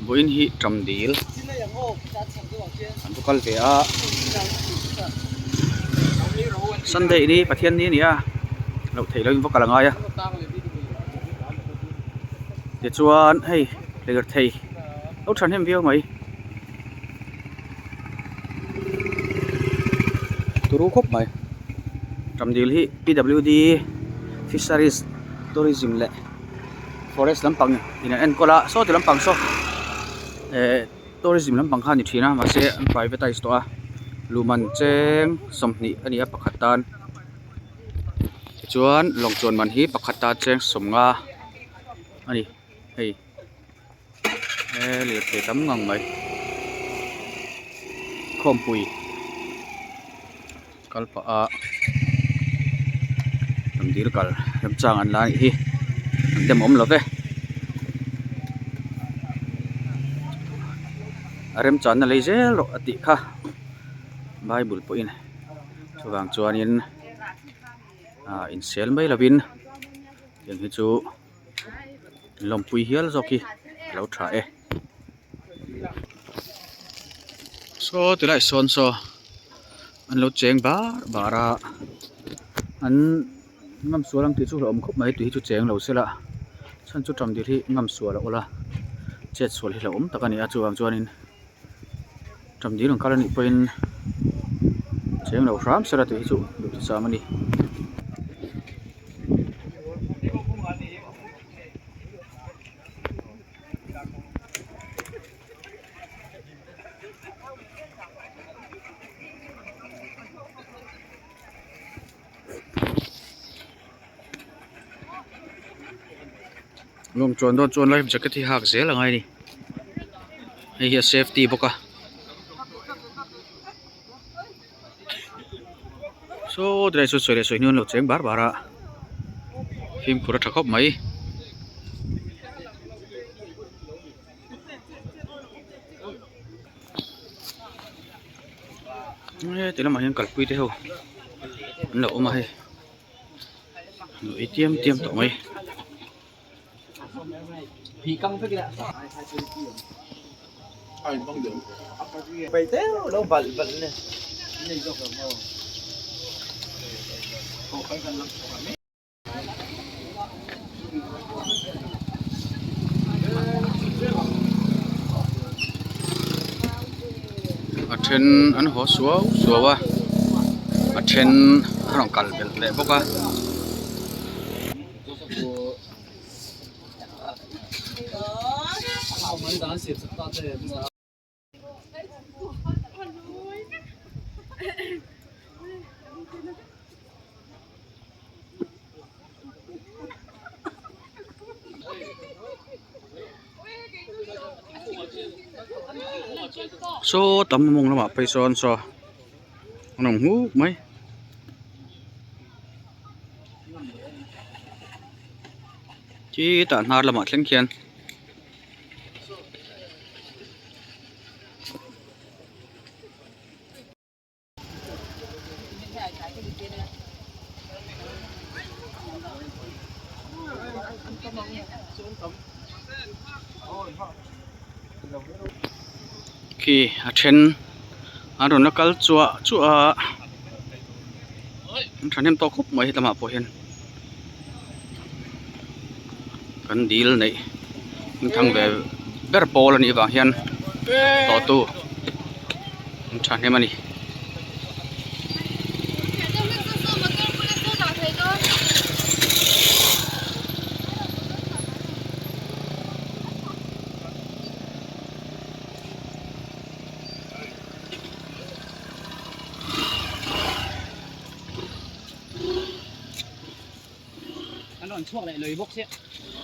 Vawiin hi ṭam dil an va kal ve a Sunday ni Pathian ni a ni a loh theih loh in va kal a ngai a tichuan hei lirthei lo thahnem viau mai. Turu khawp mai Ṭamdil hi P W D fisheries tourism leh forest lampang in an enkawl a saw ti lampang saw eh tourism lampang kha a ni thin a mahse an privatize tawh a luman cheng 20 a ni a pakhat tan tichuan lawng chuan man hi pakhat tan cheng 50 a ni hei. He lirthei tam ngang mai khawmpui kal pah a an dil kal remchang an la anih hi an dem awm lo ve a remchanna lei zel rawh a tih kha bible pawhin chuvang chuanin ah insel mai lovin tiang hi chu. Lawmpui hial zawk hi a lo tha e. Saw tilai sawn saw an lo cheng bar bar a an ngam sual ang tih chu hlauhawm khawp mai tui hi chu cheng lo sela chhan chu ṭam dil hi ngam sual a awlh a chet sual hi hlauhawm tak a ni a chuvang chuanin ṭam dil ang kal a nih pawhin cheng lo hram sela tih hi chu duhthusam a ni. Lawng chuan dawn chuan life jacket hi hak zel a ngai a ni hei hi a safety bawk a. Saw tilai saw sawi leh sawi hnu an lo cheng bar bar a fimkhur a tha khawp mai. Heti lamah hian kalpui te ho an lo awm a hei an lo ei tiam tiam tawh mai. A then an haw suau suau a a then an rawn kal belh leh bawk a. Saw tam mawng lamah phei sawn saw an awm nghuk mai. Chitah hnar lamah thleng khian khi a then an rawn la kal chuah chuah a an thahnem tawh khawp mai helamah pawh hian kan dil neih hmingthang ve ber pawl anih vang hian tawhtu an thahnem a ni.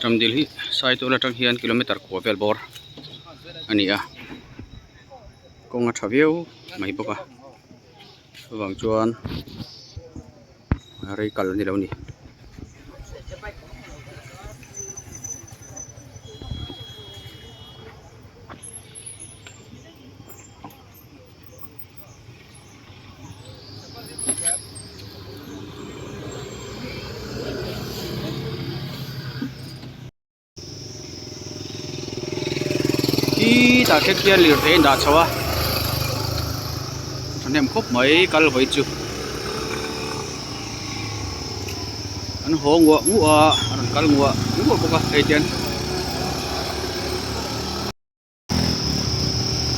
Ṭamdil hi Saitual aṭang hian kilometer kua vel bawr a ni a kawng a ṭha viau mai bawk a chuvang chuan rei kal a ni lo a ni. Khitah te khian lirthei a indah chho a thahnem khawp mai kal vawi chu an haw nguah nguah a a rawn kal nguah nguah bawk a hei hian.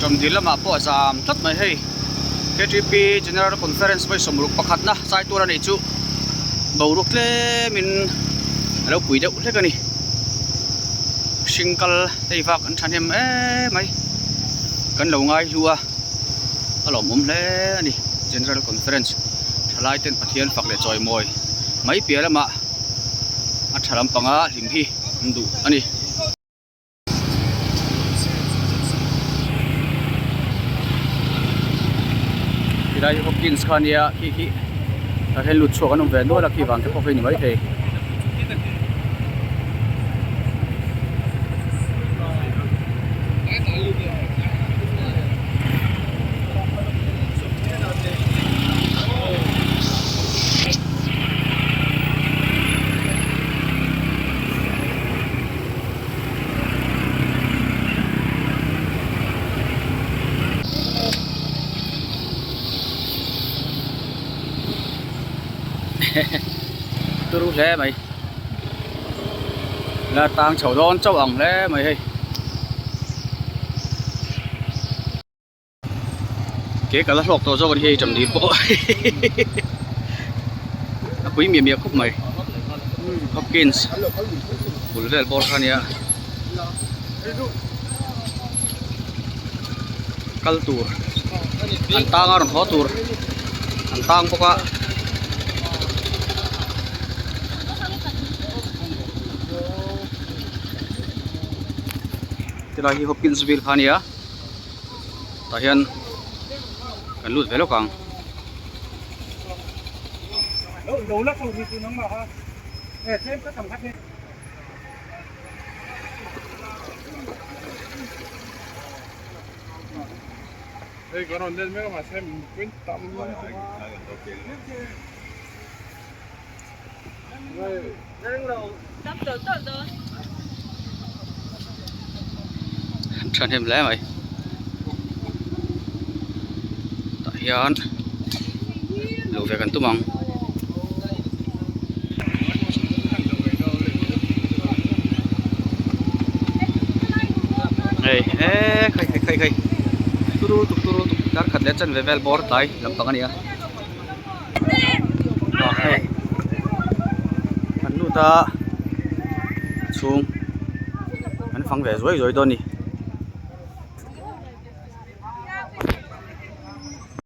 Tawmdil lamah pawh a zam tlat mai hei ktp General Conference vawi sawmruk pakhatna chai tur a nih chu boruak tlemin a lo pui deuh hlek a ni hring kal hei vak an thahnem em mai kan lo ngai hlu a a lawmawm hle a ni General Conference thalai ten Pathian fak leh chawimawi mai piah lamah a tha lampanga hlim hi an duh a ni. Tilai hi Hopkins kha ania khi khi tah hian lut chhuak an awm ve nual a khi vang te pawh khi a ni maithei. Turu hle mai la tang chho dawn chauh ang hle mai hei. Ke ka la hlawk tawh zawk a ni hei ṭamdil pawh a pui miah miah khawp mai Hopkins bul vel bawr kha ania kal tur an tang a rawn haw tur an tang bawk a. Tilai hi Hopkins ville kha ania. Tah hian kan lut ve lawk ang. Thahnem hle mai tah hian luh ve kan tum ang. Hei eee khai khai khai khai turu tuk turu tuk dar khat leh chanve vel bawr tlai lampang a ni a. Hei kan lut a chhung an fang ve zuai zuai dawn a ni.